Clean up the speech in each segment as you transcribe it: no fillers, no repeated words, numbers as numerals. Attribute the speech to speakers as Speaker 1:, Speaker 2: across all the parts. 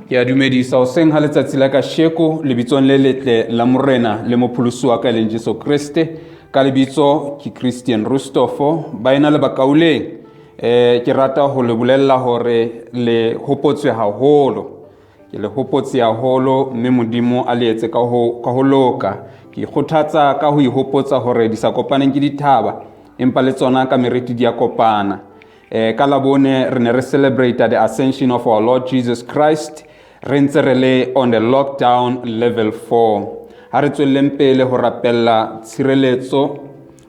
Speaker 1: Ke a dumedisa hoseng ha letsatsi la kasheko lebitsong le letle la Morena le mopholosi wa ka e leng Jesu Kreste. Ka lebitso ke Christian Rustofo, baena le bakauleng. Ke rata ho le bolella hore le hopotswe haholo. Ke le hopotse haholo mme Modimo a le etse ka ho loka. Ke ikgothatsa ka ho ihopotsa hore di sa kopaneng ke dithaba, empa le tsona ka meriti di a kopana. Ka Labone re ne re celebrate the ascension of our Lord Jesus Christ, re ntse re le on the lockdown level 4. Ha re tswelleng pele ho rapella tshireletso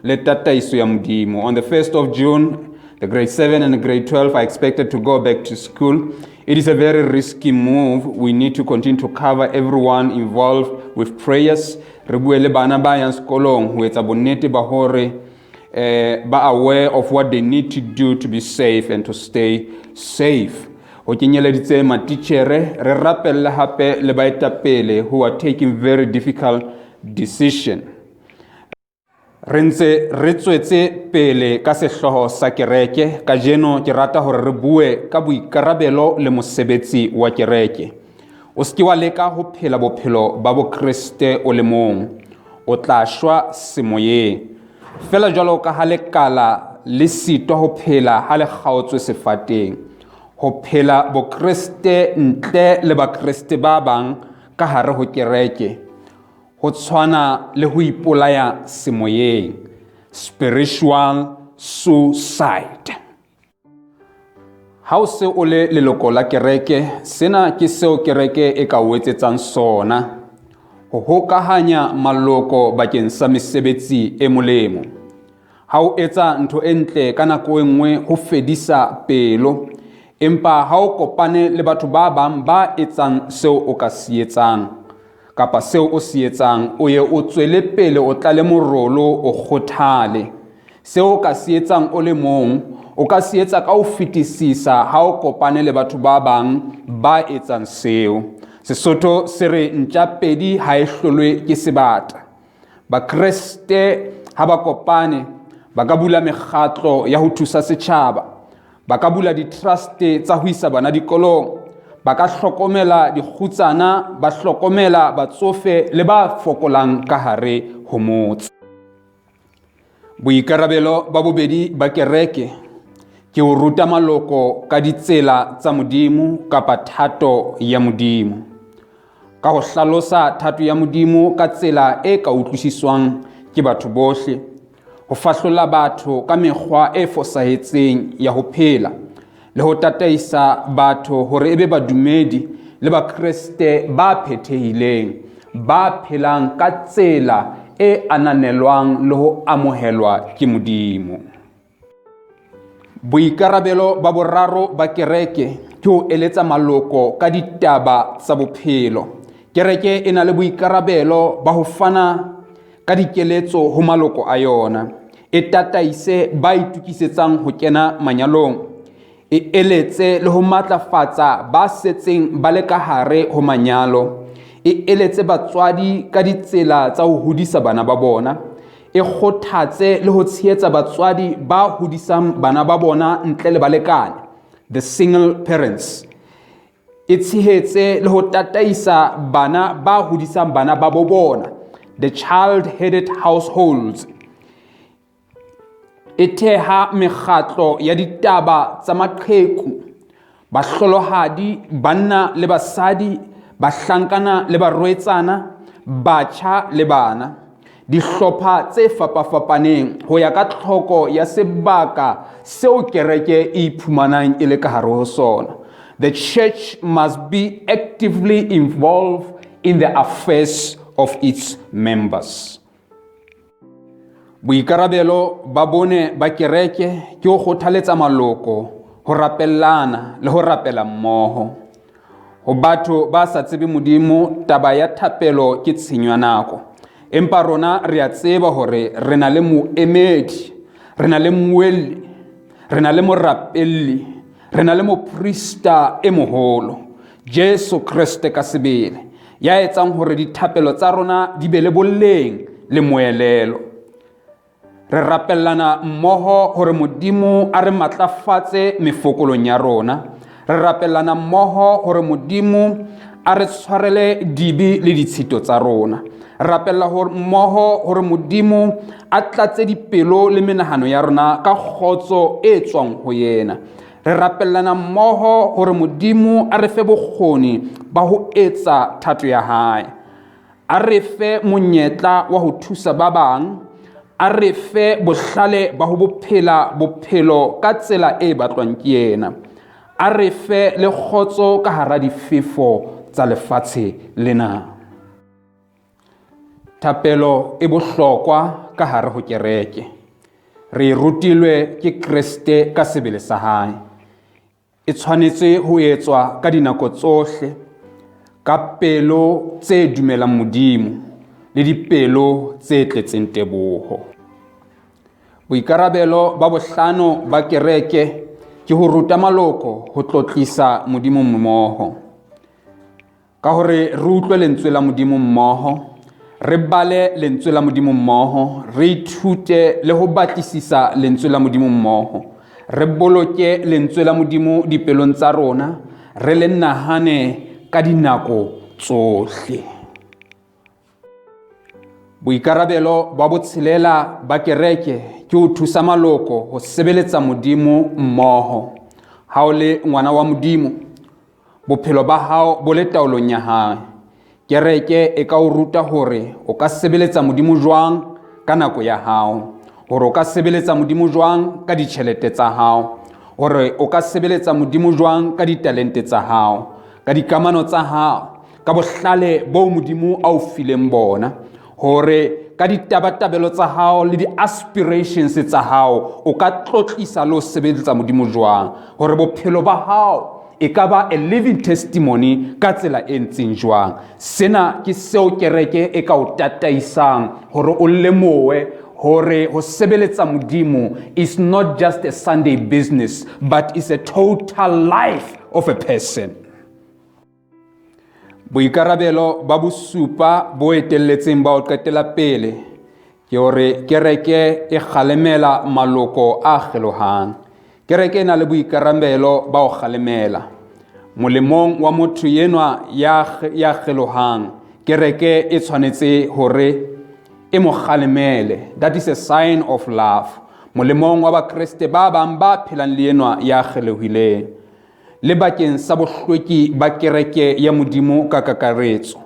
Speaker 1: le tataiso ya Modimo. On the 1st of June, the grade 7 and the grade 12 are expected to go back to school. It is a very risky move. We need to continue to cover everyone involved with prayers. Re bue le bana ba yang sekolong ho etsa bonnete ba hore ba aware of what they need to do to be safe and to stay safe. Ho kenyeleditse matitjhere, re rapelle hape le baetapele who are taking very difficult decision. Re ntse re tswetse pele ka sehlooho sa kereke. Kajeno ke rata hore re bue ka boikarabelo le mosebetsi wa kereke. O se ke wa leka ho phela bophelo ba Bokreste o le mong. O tla shwa semoyeng. Feela jwalo ka ha lekala le sitwa ho phela ha le kgaotswe sefateng. Ho phela Bokreste ntle le Bakreste ba bang ka hare ho kereke ho tshwana le ho ipolaya semoyeng, spiritual suicide. Ha o se o le leloko la kereke, sena ke seo kereke e ka o etsetsang sona: ho hokahanya maloko bakeng sa mesebetsi e molemo. Ha o etsa ntho e ntle ka nako e nngwe ho fedisa pelo, empa ha o kopane le batho ba bang ba etsang seo o ka se etsang kapa seo o se etsang, o ye o tswele pele, o tlale morolo, o kgothale. Seo o ka se etsang o le mong, o ka se etsa ka ho fetisisa ha o kopane le batho ba bang ba etsang seo. Sesotho se re ntja pedi ha e hlolwe ke sebata. Bakreste ha ba kopane ba ka bula mekgatlo ya ho thusa setjhaba, ba ka bula di-trust tsa ho isa bana dikolong, ba ka hlokomela dikgutsana, ba hlokomela batsofe le ba fokolang ka hare ho motse. Boikarabelo ba bobedi ba kereke ke ho ruta maloko ka ditsela tsa Modimo kapa thato ya Modimo. Ka ho hlalosa thato ya Modimo ka tsela e ka utlwisiswang ke batho bohle, ho fahlolla batho ka mekgwa e fosahetseng ya ho phela, le ho tataisa batho hore e be badumedi le Bakreste ba phethehileng, ba phelang ka tsela e ananelwang le ho amohelwa ke Modimo. Boikarabelo ba boraro ba kereke ke ho eletsa maloko ka ditaba tsa bophelo. Kereke e na le boikarabelo ba ho fana ka dikeletso ho maloko a yona, e tataise ba itokisetsang ho kena manyalong, e eletse le ho matlafatsa ba setseng ba le ka hare ho manyalo, e eletse batswadi ka ditsela tsa ho hodisa bana ba bona, e kgothatse le ho tshehetsa batswadi ba hodisang bana ba bona ntle le balekane, the single parents, e tshehetse le ho tataisa bana ba hodisang bana ba bo bona, the child-headed households, e theha mekgatlo ya ditaba tsa maqheku, bahlolohadi, banna le basadi, bahlankana le barwetsana, batjha le bana, dihlopha tse fapafapaneng ho ya ka tlhoko ya sebaka seo kereke e iphumanang e le ka hare ho sona. The church must be actively involved in the affairs of its members. Boikarabelo ba bone ba kereke ke ho kgothaletsa maloko ho rapellana le ho rapela mmoho. Ho batho ba sa tsebe Modimo, taba ya thapelo ke tshenyo ya nako. Empa rona re a tseba hore re na le moemedi, re na le mmuelli, re na le morapelli, re na le moprista e moholo, Jesu Kreste ka sebele, ya etsang hore dithapelo tsa rona di be le boleng le moelelo. Re rapellana mmoho hore Modimo a re matlafatse mefokolong ya rona. Re rapellana mmoho hore Modimo a re tshwarele dibe le ditshito tsa rona. Re rapella hore mmoho hore Modimo a tlatse dipelo le menahano ya rona ka kgotso e tswang ho yena. Re rapellana mmoho hore Modimo a re fe bokgoni ba ho etsa thato ya hae. A re fe monyetla wa ho thusa ba bang, a re fe bohlale ba ho bophela bophelo ka tsela e batlwang ke yena. A re fe le kgotso ka hara difefo tsa lefatshe lena. Thapelo e bohlokwa ka hare ho kereke. Re e rutilwe ke Kreste ka sebele sa hae. E tshwanetse ho etswa ka dinako tsohle, ka pelo tse dumelang Modimo le dipelo tse tletseng teboho. Boikarabelo ba bohlano ba kereke ke ho ruta maloko ho tlotlisa Modimo mmoho. Ka hore re utlwe lentswe la Modimo mmoho, re bale lentswe la Modimo mmoho, re ithute le ho batlisisa lentswe la Modimo mmoho, re boloke lentswe la Modimo dipelong tsa rona, re le nahane ka dinako tsohle. Boikarabelo ba botshelela ba kereke ke ho thusa maloko ho sebeletsa Modimo mmoho. Ha o le ngwana wa Modimo, bophelo ba hao bo le taolong ya hae. Kereke e ka o ruta hore o ka sebeletsa Modimo jwang ka nako ya hao, hore o ka sebeletsa Modimo jwang ka ditjhelete tsa hao, hore o ka sebeletsa Modimo jwang ka ditalente tsa hao, ka dikamano tsa hao, ka bohlale boo Modimo a o fileng bona, hore ka ditabatabelo tsa hao le di-aspirations tsa hao o ka tlotlisa le ho sebeletsa Modimo jwang, hore bophelo ba hao e ka ba a living testimony ka tsela e ntseng jwang. Sena ke seo kereke e ka o tataisang hore o lemohe hore ho sebeletsa Modimo is not just a Sunday business, but is a total life of a person. Boikarabelo ba bosupa bo etelletseng ba ho qetela pele ke hore kereke e kgalemela maloko a kgelohang. Kereke e na le boikarabelo ba ho kgalemela. Molemong wa motho enwa ya kgelohang, kereke e tshwanetse hore e mo kgalemele. That is a sign of love. Molemong wa Bakreste ba bang ba phelang le enwa ya kgelohileng, le bakeng sa bohlweki ba kereke ya Modimo ka kakaretso,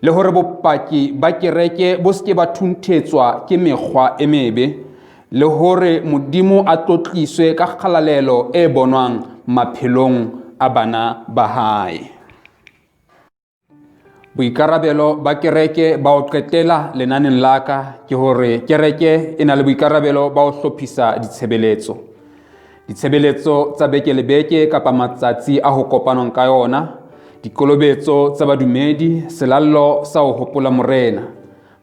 Speaker 1: le hore bopaki ba kereke bo se ke ba thunthetswa ke mekgwa e mebe, le hore Modimo a tlotliswe ka kgalalelo e bonwang maphelong a bana ba hae. Boikarabelo ba kereke ba ho qetela lenaneng la ka ke hore kereke e na le boikarabelo ba ho hlophisa ditshebeletso. Ditshebeletso tsa beke le beke kapa matsatsi a ho kopanwang ka yona, dikolobetso tsa badumedi, selallo sa ho hopola Morena,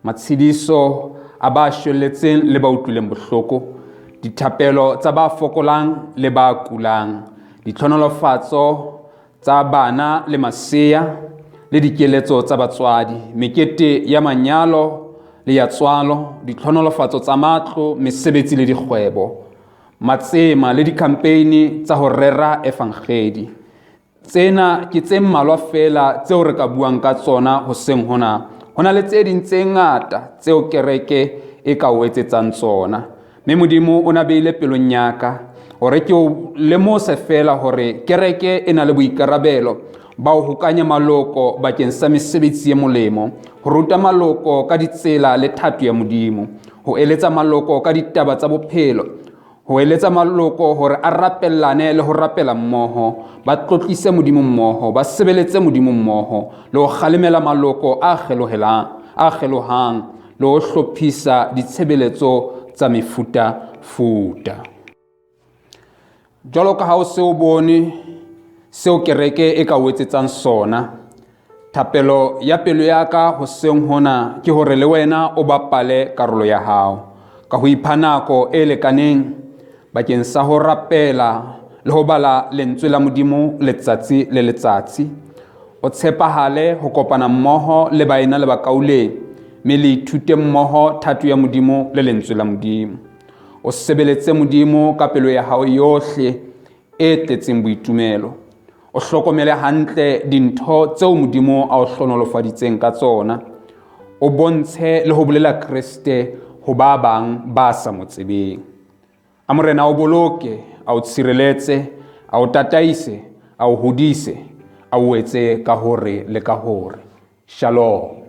Speaker 1: matshediso a ba shwelletseng le ba utlwileng bohloko, dithapelo tsa ba fokolang le ba kulang, ditlhonolofatso tsa bana le masea le dikeletso tsa batswadi, mekete ya manyalo le ya tswalo, ditlhonolofatso tsa matlo, mesebetsi le dikgwebo, matsema le di-campaign tsa ho rera evangedi. Tsena ke tse mmalwa feela tseo re ka buang ka tsona hoseng hona. Ho na le tse ding tse ngata tseo kereke e ka o etsetsang tsona. Mme Modimo o na beile pelong ya ka hore ke o lemose feela hore kereke e na le boikarabelo ba ho hokanya maloko bakeng sa mesebetsi e molemo, ho ruta maloko ka ditsela le thato ya Modimo, ho eletsa maloko ka ditaba tsa bophelo, ho eletsa maloko hore a rapellane le ho rapela mmoho, ba tlotlise Modimo mmoho, ba sebeletse Modimo mmoho, le ho kgalemela maloko a kgelohang, le ho hlophisa ditshebeletso tsa mefutafuta. Jwalo ka ha o se o bone seo kereke e ka o etsetsang sona, thapelo ya pelo ya ka hoseng hona ke hore le wena o bapale karolo ya hao ka ho ipha nako e lekaneng bakeng sa ho rapela le ho bala lentswe la Modimo letsatsi le letsatsi. O tshepahale ho kopana mmoho le baena le bakauleng, mme le ithute mmoho thato ya Modimo le lentswe la Modimo. O sebeletse Modimo ka pelo ya hao yohle e tletseng boitumelo. O hlokomele hantle dintho tseo Modimo a o hlonolofaditseng ka tsona. O bontshe le ho bolela Kreste ho ba bang ba sa mo tsebeng. A Morena a o boloke, a o tshireletse, a o tataise, a o hodise, a o etse ka hore le ka hore. Shalom.